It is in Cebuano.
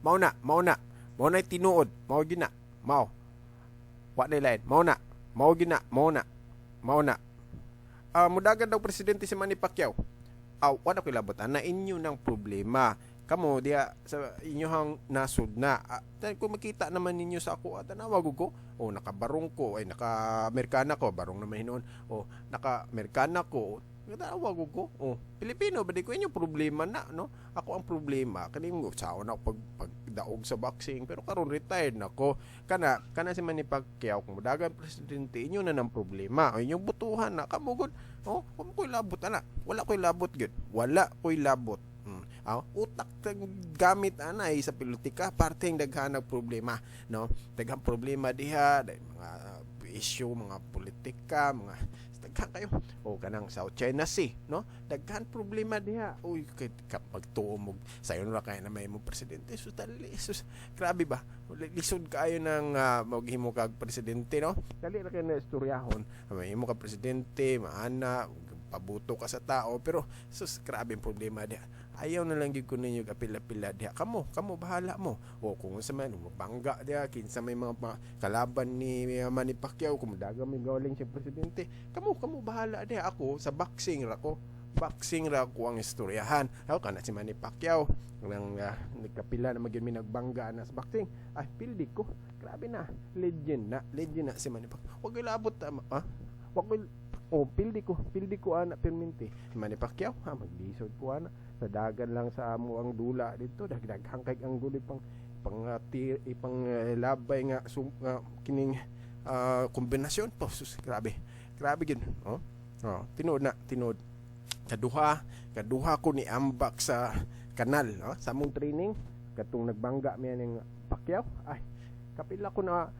Mao na, mao na. Mao na tinuod, mao gyud na. Mao. Wa na lain. Mao na. Mao gyud na, mao na. Mao na. Mudagan daw presidente si Manny Pacquiao. Ah, wala ko'y labot. Ana inyo ng problema. Kamo diha sa inyohang nasud na. Ah, kung makita naman ninyo sa ako, tanawa ko. O nakabarong ko, ay naka-Amerikana ko, barong naman hinuon. O naka-Amerikana ko. Tanawa ko. O Pilipino ba di ko, inyo problema na, no? Ako ang problema kaning saon ako pagdaog sa boxing, pero karon retired na ko. Kana kana si Manny Pacquiao, kung mudagan presidente, inyo na ng problema. O inyong butuhan na kamo gud. Oh, wala ko'y labot ana. Wala ko'y labot gyud. Wala ko'y labot. Ah, utak tang gamit ana ay sa politika, parteng daghan og problema, no? Daghang problema diha, mga issue, mga politika, mga daghan kayo. O kanang South China Sea, no? Daghan problema diha. Uy, kay kapag tuo mo sayon ra kay na may mo presidente. Sus, dali, sus, grabe ba? Lisod kaayo ng maghimo kag presidente, no? Dali ra kay na istoryahon. Mahimo ka presidente, maana, pabuto ka sa tao, pero sus, grabe ang problema diha. Ayaw na lang gyud ko ninyo apil-apila diha. Kamo, kamo bahala mo. O kung unsa man bangga diha, kinsa may mga kalaban ni Manny Pacquiao, kung daga may galing siya presidente, kamo, kamo bahala diha. Ako sa boxing ra ko. Boxing ra ko ang istoryahan. Ako kana si Manny Pacquiao nang nagkapila na magyud mi nagbangga na sa boxing. Ay pildi ko. Grabe na. Legend na. Legend na si Manny Pacquiao. Wag labot ah. Wag ko'y. Oh, pildi ko ana perminti. Si Manny Pacquiao, ha, maglisod ko ana. Sa dagan lang sa amo ang dula dito, dagdaghang kay ang guli pang pang ipang labay nga sum, kining kombinasyon po. Sus, grabe. Grabe gyud. Oh. Oh, tinuod na, tinuod. Kaduha, kaduha ko ni ambak sa kanal, no? Sa among training katong nagbangga mi ning Pacquiao. Ay, kapila ko na.